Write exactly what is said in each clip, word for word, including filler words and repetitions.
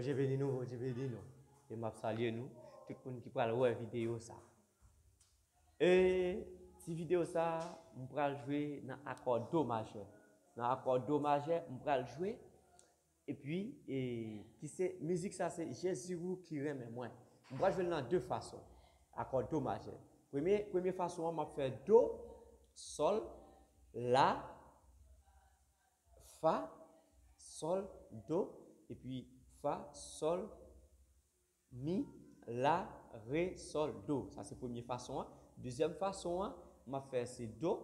Bondye beni nou, Bondye beni nou. E m ap salye nou, tout moun ki pral wè videyo sa. E ti videyo sa, m pral jwe nan akò do majè. Nan akò do majè, m pral jwe. Epi, e, ki se, mizik sa se Jezi ou ki renmen mwen. M pral jwe l nan de fason. Akò do majè. Premye, premye fason an, m ap fè do, sòl, la, fa, sòl, do, epi fa, sòl, mi, la, re, sòl, do. Sa se premye fason an. Dezyèm fason an, m ap fè se do,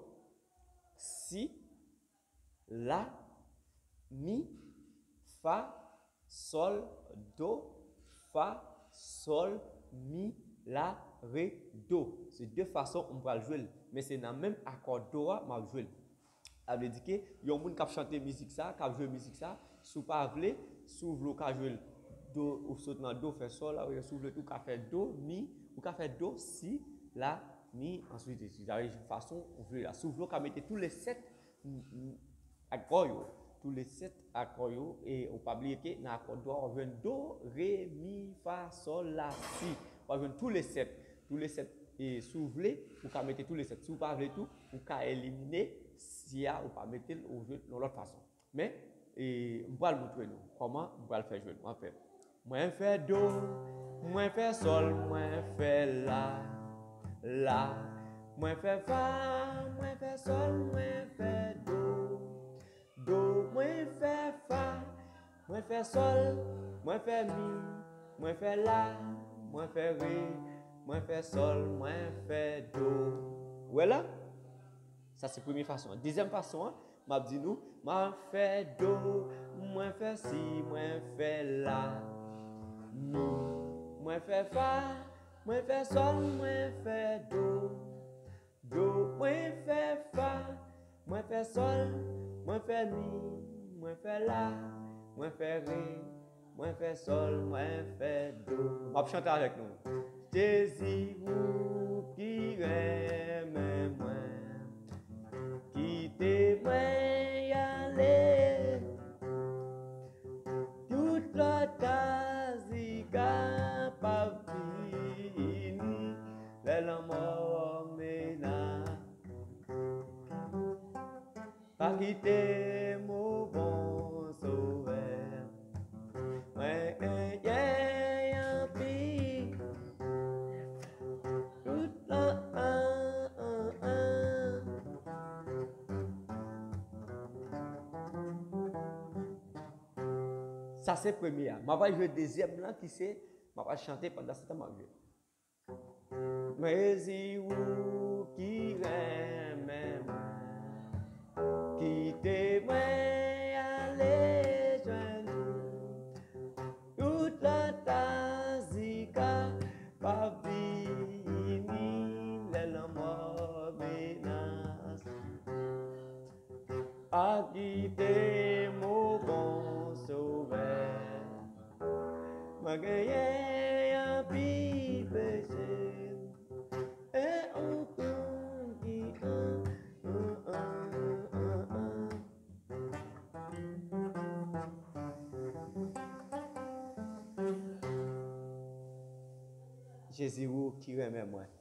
si, la, mi, fa, sòl, do, fa, sòl, mi, la, re, do. Se de fason m pral jwe l. Men se nan menm akò do a m ap jwe l. Sa vle di ke yon moun k ap chante mizik sa, k ap jwe mizik sa, si w pa vle, si w vle w ka jwe l do, ou sot nan do, fè sòl, apre si w vle tou, w ka fè do, mi, ou ka fè do, si, la, mi, answit, etsetera. Fason ou vle la. Si w vle, w ka mete tou le sèt akò yo. Tou le sèt akò yo. E ou pa bliye ke nan akò do a, w ap jwenn do, re, mi, fa, sòl, la, si. W ap jwenn tou le sèt. Tou le sèt. E si w vle, ou ka mete tou le sèt. Si w pa vle tou, ou ka elimine si a, ou pa mete l, ou jwe l yon lòt fason. Men, e, m pral montre nou kòman m pral fè jwe l. M ap fè. Mwen fè do, mwen fè sòl, mwen fè la, la. Mwen fè fa, mwen fè sòl, mwen fè do. Do, mwen fè fa, mwen fè sòl, mwen fè mi, mwen fè la, mwen fè re, mwen fè sòl, mwen fè do. Ou wè la? Sa se premye fason an. Dezyèm fason an, m ap di nou, m ap fè do, mwen fè si, mwen fè la, mi, mwen fè fa, mwen fè sòl, mwen fè do. Do, mwen fè fa, mwen fè sòl, mwen fè mi, mwen fè la, mwen fè re, mwen fè sòl, mwen fè do. M ap chante avèk nou. Jezi, ou ki renmen mwen, kite mwen ale. Tout lòt azi kapab fini lè lanmò menas. Pa kite m, o bon Sovè. Mwen genyen anpil. Tout lòt, an, an, an. Sa se premye a. M ap al jwe dezyèm lan ki se, m ap al chante pandan se tan m ap jwe. Mezi ou ki renmen mwen, kite mwen ale jwenn ou. Tout lòt azi kapab fini lè lanmò menas. Pa kite m, o bon Sovè. Mwen genyen anpil peche. E ou konn ki an, an, an, an, an. Jezi, ou ki renmen mwen.